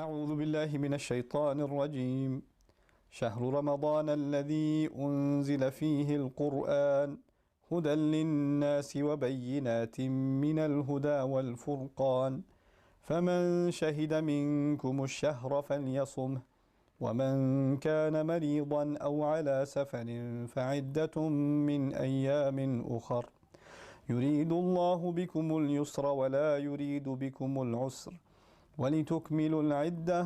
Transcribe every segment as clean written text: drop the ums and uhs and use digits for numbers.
أعوذ بالله من الشيطان الرجيم. شهر رمضان الذي أنزل فيه القرآن هدى للناس وبينات من الهدى والفرقان، فمن شهد منكم الشهر فليصمه، ومن كان مريضا أو على سفر فعدة من أيام أخر، يريد الله بكم اليسر ولا يريد بكم العسر، ولتكملوا العدة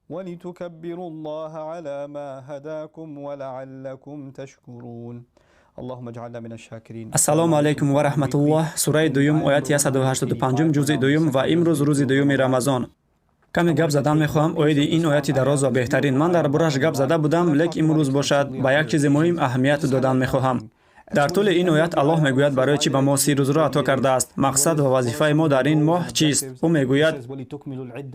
ولتكبروا الله على ما هداكم ولعلكم تشكرون. اللهم اجعلنا من الشاكرين. Ассалому алайкум ва раҳматуллоҳ. Сураи дуюм, ояти 185, ҷузъи дуюм, ва имрӯз рӯзи дуюми Рамазон. Каме гап задан мехоҳам оиди ин ояти дароз ва беҳтарин. Ман дар борааш гап зада будам, лек имрӯз бошад, ба як чизи муҳим аҳамият додан мехоҳам. Дар тӯли ин оят Аллоҳ мегӯяд, барои чӣ ба мо 30 рӯзро ато кардааст, мақсад ва вазифаи мо дар ин моҳ чист. Ӯ мегӯяд,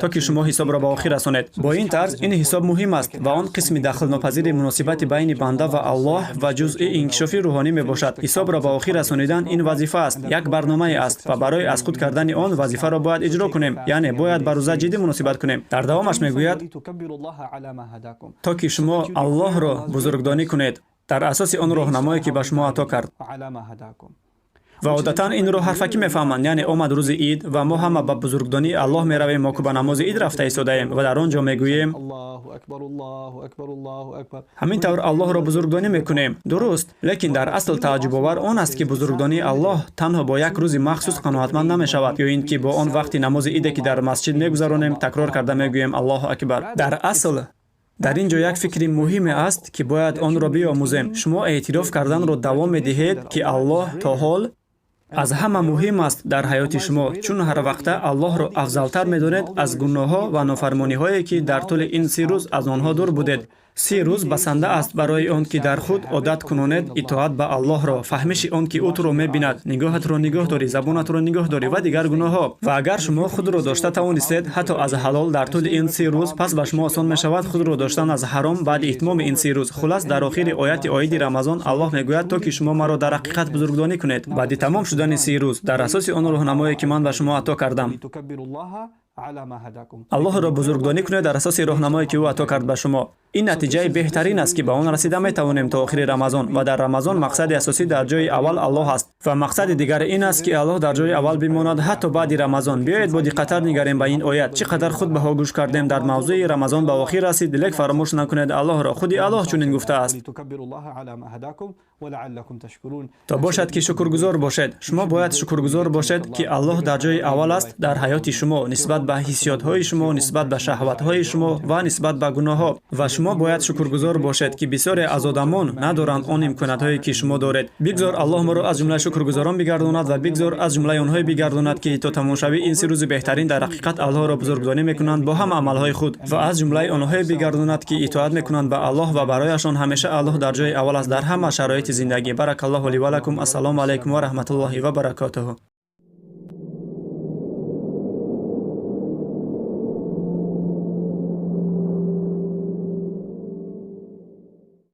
то ки шумо ҳисобро ба охир расонед. Бо ин тарз ин ҳисоб муҳим аст ва он қисми дахлнопазири муносибати байни банда ва Аллоҳ ва ҷузъи инкишофи рӯҳонӣ мебошад. Ҳисобро ба охир расонидан ин вазифа аст, як барномае аст ва барои аз худ кардани он вазифаро бояд иҷро кунем, яъне бояд ба рӯза ҷиддӣ муносибат кунем. Дар давомаш мегӯяд, то ки шумо Аллоҳро бузургдонӣ кунед дар асоси он роҳнамое, ки ба шумо ато кард. Ва одатан инро ҳарфакӣ мефаҳманд, яъне омад рӯзи ид ва мо ҳама ба бузургдонии Аллоҳ меравем. Мо ку ба намози ид рафта истодаем ва дар он ҷо мегӯем, ҳамин тавр Аллоҳро бузургдонӣ мекунем. Дуруст, лекин дар асл тааҷҷубовар он аст, ки бузургдонии Аллоҳ танҳо бо як рӯзи махсус қаноатманд намешавад ё ин ки бо он вақти намози иде, ки дар масҷид мегузаронем, такрор карда мегӯем: «Аллоҳу акбар». Дар асл дар ин ҷо як фикри муҳиме аст, ки бояд онро биомӯзем. Шумо эътироф карданро давом медиҳед, ки Аллоҳ то ҳол аз ҳама муҳим аст дар ҳаёти шумо, чун ҳарвақта Аллоҳро афзалтар медонед аз гуноҳҳо ва нофармониҳое, ки дар тӯли ин 30 рӯз аз онҳо дур будед. 30 рӯз басанда аст барои он ки дар худ одат кунонед итоат ба Аллоҳро, фаҳмиши он ки ӯ туро мебинад, нигоҳатро нигоҳ дорӣ, забонатро нигоҳ дорӣ ва дигар гуноҳҳо. Ва агар шумо худро дошта тавонистед ҳатто аз ҳалол дар тӯли ин 30 рӯз, пас ба шумо осон мешавад худро доштан аз ҳаром баъди итмоми ин 30 рӯз. Хулас, дар охири ояти оиди Рамазон Аллоҳ мегӯяд, то ки шумо маро дар ҳақиқат бузургдонӣ кунед баъди тамом шудани 30 рӯз дар асоси он роҳнамое, ки ман ба шумо ато кардам. Аллоҳро бузургдонӣ кунед дар асоси роҳнамое, ки ӯ ато кард ба шумо. Ин натиҷаи беҳтарин аст, ки ба он расида метавонем то охири Рамазон. Ва дар Рамазон мақсади асосӣ дар ҷои аввал Аллоҳ аст ва мақсади дигар ин аст, ки Аллоҳ дар ҷои аввал бимонад ҳатто баъди Рамазон. Биёед, бо диққаттар нигарем ба ин оят. Чӣ қадар хутбаҳо гӯш кардем дар мавзӯи Рамазон, ба охир расид, лек фаромӯш накунед Аллоҳро. Худи Аллоҳ чунин гуфтааст: то бошад, ки шукргузор бошед. Шумо бояд шукргузор бошед, ки Аллоҳ дар ҷои аввал аст дар ҳаёти шумо, нисбат ба ҳиссиётҳои шумо, нисбат ба шаҳватҳои шумо ва нисбат ба гуноҳҳо. Ва шумо бояд шукргузор бошед, ки бисёре аз одамон надоранд он имкониятҳое, ки шумо доред. Бигзор Аллоҳ моро аз ҷумлаи шукргузорон бигардонад ва бигзор аз ҷумлаи онҳое бигардонад, ки то тамомшавии ин 30 рӯзи беҳтарин дар ҳақиқат Аллоҳро бузургдонӣ мекунанд бо ҳама амалҳои худ, ва аз ҷумлаи онҳое бигардонад, ки итоат мекунанд ба Аллоҳ ва барояшон ҳамеша Аллоҳ дар ҷои аввал аст дар ҳама шароити зиндагӣ. Баракаллоҳу ли ва лакум. Ассалому алайкум ва раҳматуллоҳи ва баракотуҳу.